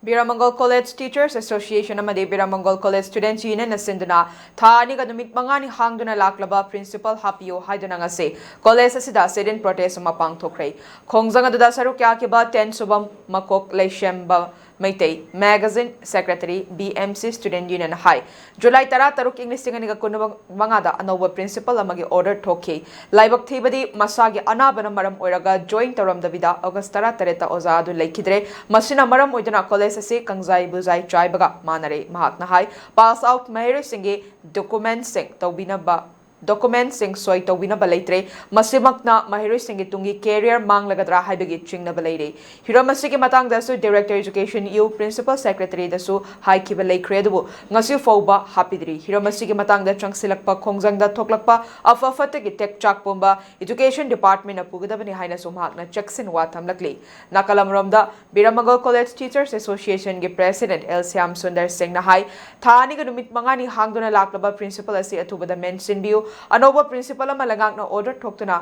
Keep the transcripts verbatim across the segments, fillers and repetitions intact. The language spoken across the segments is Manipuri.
ꯕꯤꯔꯥꯃꯪꯒꯣꯜ ꯀꯣꯂꯦꯖ ꯇꯤꯆꯔꯁ ꯑꯦꯁꯣꯁꯤꯌꯦꯁꯟ ꯑꯃꯗꯤ ꯕꯤꯔꯥꯃꯪꯒꯣꯜ ꯀꯣꯂꯦꯖ ꯁ꯭ꯇꯨꯗꯦꯟꯠꯁ ꯌꯨꯅꯤꯌꯟꯅ ꯁꯤꯟꯗꯨꯅ ꯊꯥ ꯑꯅꯤꯒ ꯅꯨꯃꯤꯠ ꯃꯉꯥꯅꯤ ꯍꯥꯡꯗꯨꯅ ꯂꯥꯛꯂꯕ ꯄ꯭ꯔꯤꯟꯁꯤꯄꯜ ꯍꯥꯞꯄꯤꯌꯨ ꯍꯥꯏꯗꯨꯅ ꯉꯁꯤ ꯀꯣꯂꯦꯖ ꯑꯁꯤꯗ ꯁꯤꯠ-ꯏꯟ ꯄ꯭ꯔꯣꯇꯦꯁ ꯑꯃ ꯄꯥꯡꯊꯣꯛꯈ꯭ꯔꯦ꯫ ꯈꯣꯡꯖꯪ ꯑꯗꯨꯗ ꯁꯔꯨꯛ ꯌꯥꯈꯤꯕ ꯇꯦꯟ ꯁꯨꯕꯝ ꯃꯀꯣꯛ ꯂꯩꯁꯦꯝꯕ Meitei magazine secretary, B M C student union ꯍꯥꯏ, ꯖꯨꯂꯥꯏ ꯇꯔꯥ ꯇꯔꯨꯛ, ꯏꯪ ꯂꯤꯁꯤꯡ ꯑꯅꯤꯒ ꯀꯨꯟꯃꯉꯥꯗ ꯑꯅꯧꯕ ꯄ꯭ꯔꯤꯟꯁꯤꯄꯜ ꯑꯃꯒꯤ ꯑꯣꯔꯗꯔ ꯊꯣꯛꯈꯤ꯫ ꯂꯥꯏꯕꯛ ꯊꯤꯕꯗꯤ ꯃꯁꯥꯒꯤ ꯑꯅꯥꯕꯅ ꯃꯔꯝ ꯑꯣꯏꯔꯒ ꯖꯣꯏꯟ ꯇꯧꯔꯝꯗꯕꯤꯗ ꯑꯣꯒꯁ ꯇꯔꯥ ꯇꯔꯦꯠꯇ ꯑꯣꯖꯥ ꯑꯗꯨ ꯂꯩꯈꯤꯗ꯭ꯔꯦ꯫ ꯃꯁꯤꯅ ꯃꯔꯝ ꯑꯣꯏꯗꯨꯅ ꯀꯣꯂꯦꯖ ꯑꯁꯤ ꯀꯪꯖꯥꯏ ꯕꯨꯖꯥꯏ ꯆꯥꯏꯕꯒ ꯃꯥꯟꯅꯔꯦ꯫ ꯃꯍꯥꯛꯅ ꯍꯥꯏ, ꯄꯥꯁ ꯑꯥꯎꯠ ꯃꯍꯩꯔꯣꯏꯁꯤꯡꯒꯤ ꯗꯣꯀꯨꯃꯦꯟꯠꯁꯤꯡ ꯇꯧꯕꯤꯅꯕ, ꯗꯣꯀꯨꯃꯦꯟꯠꯁꯤꯡ ꯁꯣꯏ ꯇꯧꯕꯤꯅꯕ ꯂꯩꯇ꯭ꯔꯦ꯫ ꯃꯁꯤꯃꯛꯅ ꯃꯍꯩꯔꯣꯏꯁꯤꯡꯒꯤ ꯇꯨꯡꯒꯤ ꯀꯦꯔꯤꯌꯔ ꯃꯥꯡꯂꯒꯗ꯭ꯔꯥ ꯍꯥꯏꯕꯒꯤ ꯆꯤꯡꯅꯕ ꯂꯩꯔꯦ꯫ ꯍꯤꯔꯝ ꯑꯁꯤꯒꯤ ꯃꯇꯥꯡꯗꯁꯨ ꯗꯤꯔꯦꯛꯇꯔ ꯑꯦꯖꯨꯀꯦꯁꯟ ꯌꯨ ꯄ꯭ꯔꯤꯟꯁꯤꯄꯜ ꯁꯦꯀ꯭ꯔꯦꯇꯔꯤꯗꯁꯨ ꯍꯥꯏꯈꯤꯕ ꯂꯩꯈ꯭ꯔꯦ, ꯑꯗꯨꯕꯨ ꯉꯁꯤ ꯐꯥꯎꯕ ꯍꯥꯞꯄꯤꯗ꯭ꯔꯤ꯫ ꯍꯤꯔꯝ ꯑꯁꯤꯒꯤ ꯃꯇꯥꯡꯗ ꯆꯪꯁꯤꯜꯂꯛꯄ ꯈꯣꯡꯖꯪꯗ ꯊꯣꯛꯂꯛꯄ ꯑꯐ ꯐꯠꯇꯒꯤ ꯇꯦꯛꯆꯥꯛ ꯄꯨꯝꯕ ꯏꯗꯨꯀꯦꯁꯟ ꯗꯤꯄꯥꯔꯠꯃꯦꯟꯅ ꯄꯨꯒꯗꯕꯅꯤ ꯍꯥꯏꯅꯁꯨ ꯃꯍꯥꯛꯅ ꯆꯦꯛꯁꯤꯟ ꯋꯥ ꯊꯝꯂꯛꯂꯤ꯫ ꯅꯥꯀꯜ ꯑꯃꯔꯣꯝꯗ, ꯕꯤꯔꯃꯒꯣꯜ ꯀꯣꯂꯦꯖ ꯇꯤꯆꯔꯁ ꯑꯦꯁꯣꯁꯤꯌꯦꯁꯟꯒꯤ ꯄ꯭ꯔꯦꯁꯤꯗꯦꯟꯠ ꯑꯦꯜ ꯁ꯭ꯌꯥꯝ ꯁꯨꯟꯗꯔ ꯁꯤꯡꯅ ꯍꯥꯏ, ꯊꯥ ꯑꯅꯤꯒ ꯅꯨꯃꯤꯠ ꯃꯉꯥꯅꯤ ꯍꯥꯡꯗꯨꯅ ꯂꯥꯛꯂꯕ ꯄ꯭ꯔꯤꯟꯁꯤꯄꯜ ꯑꯁꯤ ꯑꯊꯨꯕꯗ ꯃꯦꯟꯁꯤꯟꯕꯤꯌꯨ꯫ ꯑꯅꯧꯕ ꯄ꯭ꯔꯤꯟꯁꯤꯄꯜ ꯑꯃ ꯂꯩꯉꯥꯛꯅ ꯑꯣꯔꯗꯔ ꯊꯣꯛꯇꯨꯅ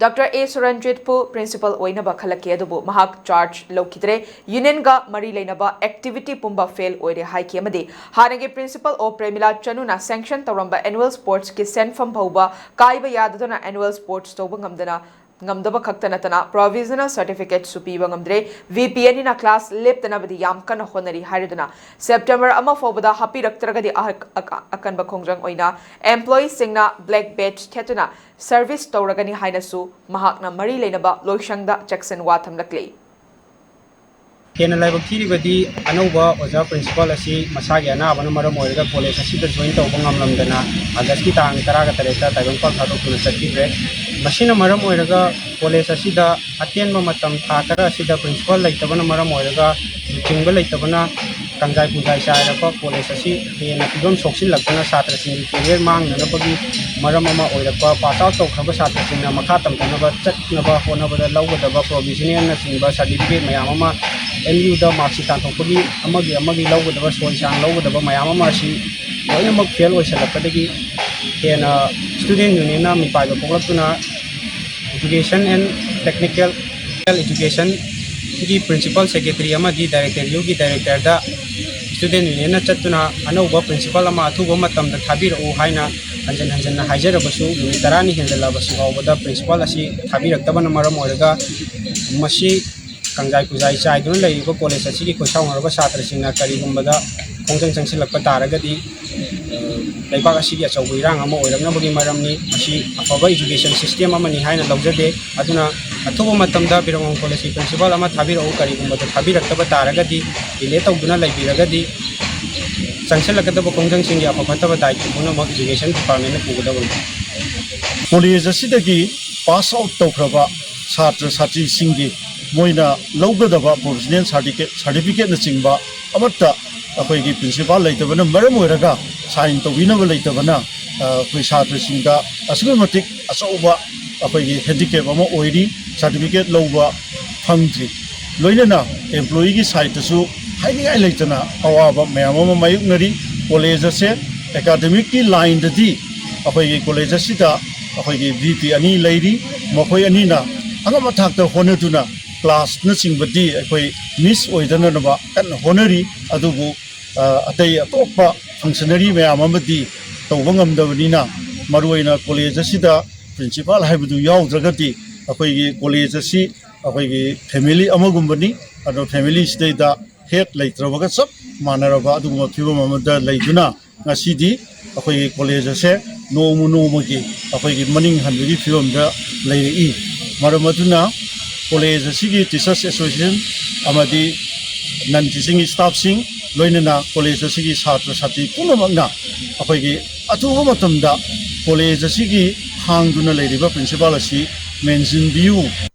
ꯗꯥꯛꯇꯔ ꯑꯦ ꯁꯨꯔꯟꯖꯤꯠꯄꯨ ꯄ꯭ꯔꯤꯟꯁꯤꯄꯜ ꯑꯣꯏꯅꯕ ꯈꯜꯂꯛꯈꯤ, ꯑꯗꯨꯕꯨ ꯃꯍꯥꯛ ꯆꯥꯔꯖ ꯂꯧꯈꯤꯗ꯭ꯔꯦ꯫ ꯌꯨꯅꯤꯌꯟꯒ ꯃꯔꯤ ꯂꯩꯅꯕ ꯑꯦꯛꯇꯤꯚꯤꯇꯤ ꯄꯨꯝꯕ ꯐꯦꯜ ꯑꯣꯏꯔꯦ ꯍꯥꯏꯈꯤ ꯑꯃꯗꯤ ꯍꯥꯟꯅꯒꯤ ꯄ꯭ꯔꯤꯟꯁꯤꯄꯜ ꯑꯣ ꯄ꯭ꯔꯦꯃꯤꯂꯥ ꯆꯅꯨꯅ ꯁꯦꯡꯁꯟ ꯇꯧꯔꯝꯕ ꯑꯦꯅꯨꯋꯦꯜ ꯁ꯭ꯄꯣꯔꯠꯁꯀꯤ ꯁꯦꯟꯐꯝ ꯐꯥꯎꯕ ꯀꯥꯏꯕ ꯌꯥꯗꯗꯨꯅ ꯑꯦꯅꯨꯋꯦꯜ ꯁ꯭ꯄꯣꯔꯠꯁ ꯇꯧꯕ ꯉꯝꯗꯅ, ꯉꯝꯗꯕ ꯈꯛꯇ ꯅꯠꯇꯅ ꯄ꯭ꯔꯣꯚꯤꯖꯅꯦꯜ ꯁꯔꯇꯤꯐꯤꯀꯦꯠꯁꯨ ꯄꯤꯕ ꯉꯝꯗ꯭ꯔꯦ꯫ ꯚꯤ ꯄꯤ ꯑꯅꯤꯅ ꯀ꯭ꯂꯥꯁ ꯂꯦꯞꯇꯅꯕꯗꯤ ꯌꯥꯝ ꯀꯟꯅ ꯍꯣꯠꯅꯔꯤ ꯍꯥꯏꯔꯗꯨꯅ ꯁꯦꯞꯇꯦꯝꯕꯔ ꯑꯃ ꯐꯥꯎꯕꯗ ꯍꯥꯞꯄꯤꯔꯛꯇ꯭ꯔꯒꯗꯤ ꯑꯍꯛ-, ꯑꯀ-, ꯑꯀꯟꯕ ꯈꯣꯡꯖꯪ ꯑꯣꯏꯅ ꯑꯦꯝꯄ꯭ꯂꯣꯌꯤꯁꯤꯡꯅ ꯕ꯭ꯂꯦꯛ ꯕꯦꯖ ꯊꯦꯠꯇꯨꯅ ꯁꯔꯚꯤꯁ ꯇꯧꯔꯒꯅꯤ ꯍꯥꯏꯅꯁꯨ ꯃꯍꯥꯛꯅ ꯃꯔꯤ ꯂꯩꯅꯕ ꯂꯣꯏꯁꯪꯗ ꯆꯦꯛꯁꯤꯟ ꯋꯥ ꯊꯝꯂꯛꯂꯤ꯫ ꯍꯦꯟꯅ ꯂꯥꯏꯕꯛ ꯊꯤꯔꯤꯕꯗꯤ ꯑꯅꯧꯕ ꯑꯣꯖꯥ ꯄ꯭ꯔꯤꯟꯁꯤꯄꯥꯜ ꯑꯁꯤ ꯃꯁꯥꯒꯤ ꯑꯅꯥꯕꯅ ꯃꯔꯝ ꯑꯣꯏꯔꯒ ꯀꯣꯂꯦꯖ ꯑꯁꯤꯗ ꯖꯣꯏꯟ ꯇꯧꯕ ꯉꯝꯂꯝꯗꯅ ꯑꯥꯒꯁꯀꯤ ꯇꯥꯡ ꯇꯔꯥꯒ ꯇꯔꯦꯠꯇ ꯇꯥꯏꯕꯪꯄꯥꯜ ꯊꯥꯗꯣꯛꯇꯨꯅ ꯆꯠꯈꯤꯗ꯭ꯔꯦ꯫ ꯃꯁꯤꯅ ꯃꯔꯝ ꯑꯣꯏꯔꯒ ꯀꯣꯂꯦꯖ ꯑꯁꯤꯗ ꯑꯇꯦꯟꯕ ꯃꯇꯝ ꯊꯥ ꯈꯔ ꯑꯁꯤꯗ ꯄ꯭ꯔꯤꯟꯁꯤꯄꯥꯜ ꯂꯩꯇꯕꯅ ꯃꯔꯝ ꯑꯣꯏꯔꯒ ꯂꯨꯆꯤꯡꯕ ꯂꯩꯇꯕꯅ ꯀꯪꯖꯥꯏ ꯄꯨꯡꯖꯥꯏ ꯆꯥꯏꯔꯛꯄ ꯀꯣꯂꯦꯖ ꯑꯁꯤ ꯍꯦꯟꯅ ꯐꯤꯕꯝ ꯁꯣꯛꯆꯤꯜꯂꯛꯇꯨꯅ ꯁꯥꯇ꯭ꯔꯁꯤꯡꯒꯤ ꯀꯦꯔꯤꯌꯔ ꯃꯥꯡꯅꯅꯕꯒꯤ ꯃꯔꯝ ꯑꯃ ꯑꯣꯏꯔꯛꯄ, ꯄꯥꯁ ꯑꯥꯎꯠ ꯇꯧꯈ꯭ꯔꯕ ꯁꯥꯇ꯭ꯔꯁꯤꯡꯅ ꯃꯈꯥ ꯇꯝꯊꯅꯕ ꯆꯠꯅꯕ ꯍꯣꯠꯅꯕꯗ ꯂꯧꯒꯗꯕ ꯄ꯭ꯔꯣꯚꯤꯖꯅꯦꯜꯅꯆꯤꯡꯕ ꯁꯥꯔꯇꯤꯐꯤꯀꯦꯠ ꯃꯌꯥꯝ ꯑꯃ, ꯑꯦꯝ ꯌꯨꯗ ꯃꯥꯔꯛꯁꯤꯠ ꯇꯥꯟꯊꯣꯛꯄꯒꯤ ꯑꯃꯒꯤ ꯑꯃꯒꯤ ꯂꯧꯒꯗꯕ ꯁꯣꯏ ꯆꯥꯡ ꯂꯧꯒꯗꯕ ꯃꯌꯥꯝ ꯑꯃ ꯑꯁꯤ ꯂꯣꯏꯅꯃꯛ ꯐꯦꯜ ꯑꯣꯏꯁꯤꯜꯂꯛꯄꯗꯒꯤ ꯍꯦꯟꯅ ꯁ꯭ꯇꯨꯗꯦꯟ ꯌꯨꯅꯤꯌꯟꯅ ꯃꯤꯄꯥꯏꯕ ꯐꯣꯡꯂꯛꯇꯨꯅ Education and Technical Education ꯒꯤ ꯄ꯭ꯔꯤꯟꯁꯤꯄꯥꯜ ꯁꯦꯀ꯭ꯔꯦꯇꯔꯤ ꯑꯃꯗꯤ ꯗꯥꯏꯔꯦꯛꯇꯔ ꯌꯨꯒꯤ ꯗꯥꯏꯔꯦꯛꯇꯔꯗ ꯁ꯭ꯇꯨꯗꯦꯟ ꯌꯨꯅꯤꯌꯟꯅ ꯆꯠꯇꯨꯅ ꯑꯅꯧꯕ ꯄ꯭ꯔꯤꯟꯁꯤꯄꯥꯜ ꯑꯃ ꯑꯊꯨꯕ ꯃꯇꯝꯗ ꯊꯥꯕꯤꯔꯛꯎ ꯍꯥꯏꯅ ꯍꯟꯖꯤꯟ ꯍꯟꯖꯤꯟꯅ ꯍꯥꯏꯖꯔꯕꯁꯨ, ꯅꯨꯃꯤꯠ ꯇꯔꯥꯅꯤ ꯍꯦꯟꯖꯜꯂꯕꯁꯤ ꯐꯥꯎꯕꯗ ꯄ꯭ꯔꯤꯟꯁꯤꯄꯥꯜ ꯑꯁꯤ ꯊꯥꯕꯤꯔꯛꯇꯕꯅ ꯃꯔꯝ ꯑꯣꯏꯔꯒ ꯃꯁꯤ ꯀꯪꯖꯥꯏ ꯈꯨꯖꯥꯏ ꯆꯥꯏꯗꯨꯅ ꯂꯩꯔꯤꯕ ꯀꯣꯂꯦꯖ ꯑꯁꯤꯒꯤ ꯈꯣꯏꯁꯥꯎꯅꯔꯕ ꯁꯥꯇ꯭ꯔꯁꯤꯡꯅ ꯀꯔꯤꯒꯨꯝꯕꯗ ꯈꯣꯡꯖꯪ ꯆꯪꯁꯤꯜꯂꯛꯄ ꯇꯥꯔꯒꯗꯤ ꯂꯩꯕꯥꯛ ꯑꯁꯤꯒꯤ ꯑꯆꯧꯕ ꯏꯔꯥꯡ ꯑꯃ ꯑꯣꯏꯔꯛꯅꯕꯒꯤ ꯃꯔꯝꯅꯤ꯫ ꯃꯁꯤ ꯑꯐꯕ ꯏꯖꯨꯀꯦꯁꯟ ꯁꯤꯁꯇꯦꯝ ꯑꯃꯅꯤ ꯍꯥꯏꯅ ꯂꯧꯖꯗꯦ꯫ ꯑꯗꯨꯅ ꯑꯊꯨꯕ ꯃꯇꯝꯗ ꯕꯤꯔꯝꯒꯣꯟ ꯀꯣꯂꯦꯖꯀꯤ ꯄ꯭ꯔꯤꯟꯁꯤꯄꯥꯜ ꯑꯃ ꯊꯥꯕꯤꯔꯛꯎ, ꯀꯔꯤꯒꯨꯝꯕꯗ ꯊꯥꯕꯤꯔꯛꯇꯕ ꯇꯥꯔꯒꯗꯤ, ꯗꯤꯂꯦ ꯇꯧꯗꯨꯅ ꯂꯩꯕꯤꯔꯒꯗꯤ ꯆꯪꯁꯤꯜꯂꯛꯀꯗꯕ ꯈꯣꯡꯖꯪꯁꯤꯡꯒꯤ ꯑꯐ ꯐꯠꯇꯕ ꯗꯥꯏꯇ꯭ꯋ ꯄꯨꯝꯅꯃꯛ ꯏꯖꯨꯀꯦꯁꯟ ꯗꯤꯄꯥꯔꯠꯃꯦꯟꯅ ꯄꯨꯒꯗꯕꯅꯤ꯫ ꯀꯣꯂꯦꯖ ꯑꯁꯤꯗꯒꯤ ꯄꯥꯁ ꯑꯥꯎꯠ ꯇꯧꯈ꯭ꯔꯕ ꯁꯥꯇ꯭ꯔ ꯁꯥꯇ꯭ꯔꯤꯁꯤꯡꯒꯤ ꯃꯣꯏꯅ ꯂꯧꯒꯗꯕ ꯄ꯭ꯔꯣꯐꯦꯁꯅꯦꯜ ꯁꯥꯔꯇꯤꯐꯤꯀꯦꯠꯅꯆꯤꯡꯕ ꯑꯃꯠꯇ ꯑꯩꯈꯣꯏꯒꯤ ꯄ꯭ꯔꯤꯟꯁꯤꯄꯥꯜ ꯂꯩꯇꯕꯅ ꯃꯔꯝ ꯑꯣꯏꯔꯒ ꯁꯥꯏꯟ ꯇꯧꯕꯤꯅꯕ ꯂꯩꯇꯕꯅ, ꯑ, ꯑꯩꯈꯣꯏ ꯁꯥꯇ꯭ꯔꯁꯤꯡꯗ ꯑꯁꯨꯛꯀꯤ ꯃꯇꯤꯛ ꯑꯆꯧꯕ ꯑꯩꯈꯣꯏꯒꯤ ꯍꯦꯟꯗꯤꯀꯦꯞ ꯑꯃ ꯑꯣꯏꯔꯤ꯫ ꯁꯥꯔꯇꯤꯐꯤꯀꯦꯠ ꯂꯧꯕ ꯐꯪꯗ꯭ꯔꯤ꯫ ꯂꯣꯏꯅꯅ ꯑꯦꯝꯄ꯭ꯂꯣꯌꯤꯒꯤ ꯁꯥꯏꯠꯇꯁꯨ ꯍꯥꯏꯅꯤꯡꯉꯥꯏ ꯂꯩꯇꯅ ꯑꯋꯥꯕ ꯃꯌꯥꯝ ꯑꯃ ꯃꯥꯌꯣꯛꯅꯔꯤ꯫ ꯀꯣꯂꯦꯖ ꯑꯁꯦ ꯑꯦꯀꯥꯗꯃꯤꯛꯀꯤ ꯂꯥꯏꯟꯗꯗꯤ ꯑꯩꯈꯣꯏꯒꯤ ꯀꯣꯂꯦꯖ ꯑꯁꯤꯗ ꯑꯩꯈꯣꯏꯒꯤ ꯚꯤ ꯄꯤ ꯑꯅꯤ ꯂꯩꯔꯤ꯫ ꯃꯈꯣꯏ ꯑꯅꯤꯅ ꯑꯉꯝꯕ ꯊꯥꯛꯇ ꯍꯣꯠꯅꯗꯨꯅ ꯀ꯭ꯂꯥꯁꯅꯆꯤꯡꯕꯗꯤ ꯑꯩꯈꯣꯏ ꯃꯤꯁ ꯑꯣꯏꯗꯅꯅꯕ ꯀꯟꯅ ꯍꯣꯠꯅꯔꯤ꯫ ꯑꯗꯨꯕꯨ, ꯑ, ꯑꯇꯩ ꯑꯇꯣꯞꯄ ꯐꯪꯁꯅꯔꯤ ꯃꯌꯥꯝ ꯑꯃꯗꯤ ꯇꯧꯕ ꯉꯝꯗꯕꯅꯤꯅ, ꯃꯔꯨꯑꯣꯏꯅ ꯀꯣꯂꯦꯖ ꯑꯁꯤꯗ ꯄ꯭ꯔꯤꯟꯁꯤꯄꯥꯜ ꯍꯥꯏꯕꯗꯨ ꯌꯥꯎꯗ꯭ꯔꯒꯗꯤ ꯑꯩꯈꯣꯏꯒꯤ ꯀꯣꯂꯦꯖ ꯑꯁꯤ ꯑꯩꯈꯣꯏꯒꯤ ꯐꯦꯃꯤꯂꯤ ꯑꯃꯒꯨꯝꯕꯅꯤ꯫ ꯑꯗꯣ ꯐꯦꯃꯤꯂꯤꯁꯤꯗꯩꯗ ꯍꯦꯠ ꯂꯩꯇ꯭ꯔꯕꯒ ꯆꯞ ꯃꯥꯟꯅꯔꯕ ꯑꯗꯨꯒꯨꯝꯕ ꯐꯤꯕꯝ ꯑꯃꯗ ꯂꯩꯗꯨꯅ, ꯉꯁꯤꯗꯤ ꯑꯩꯈꯣꯏꯒꯤ ꯀꯣꯂꯦꯖ ꯑꯁꯦ ꯅꯣꯡꯃ ꯅꯣꯡꯃꯒꯤ ꯑꯩꯈꯣꯏꯒꯤ ꯃꯅꯤꯡ ꯍꯟꯕꯒꯤ ꯐꯤꯕꯝꯗ ꯂꯩꯔꯛꯏ꯫ ꯃꯔꯝ ꯑꯗꯨꯅ ꯀꯣꯂꯦꯖ ꯑꯁꯤꯒꯤ ꯇꯤꯆꯔꯁ ꯑꯦꯁꯣꯁꯤꯌꯦꯁꯟ ꯑꯃꯗꯤ ꯅꯟ ꯇꯤꯆꯤꯡ ꯁ꯭ꯇꯥꯐꯁꯤꯡ, ꯂꯣꯏꯅꯅ ꯀꯣꯂꯦꯖ ꯑꯁꯤꯒꯤ ꯁꯥꯇ꯭ꯔ ꯁꯥꯇ꯭ꯔꯤ ꯄꯨꯝꯅꯃꯛꯅ ꯑꯩꯈꯣꯏꯒꯤ ꯑꯊꯨꯕ ꯃꯇꯝꯗ ꯀꯣꯂꯦꯖ ꯑꯁꯤꯒꯤ ꯍꯥꯡꯗꯨꯅ ꯂꯩꯔꯤꯕ ꯄ꯭ꯔꯤꯟꯁꯤꯄꯥꯜ ꯑꯁꯤ ꯃꯦꯟꯁꯤꯟꯕꯤꯌꯨ꯫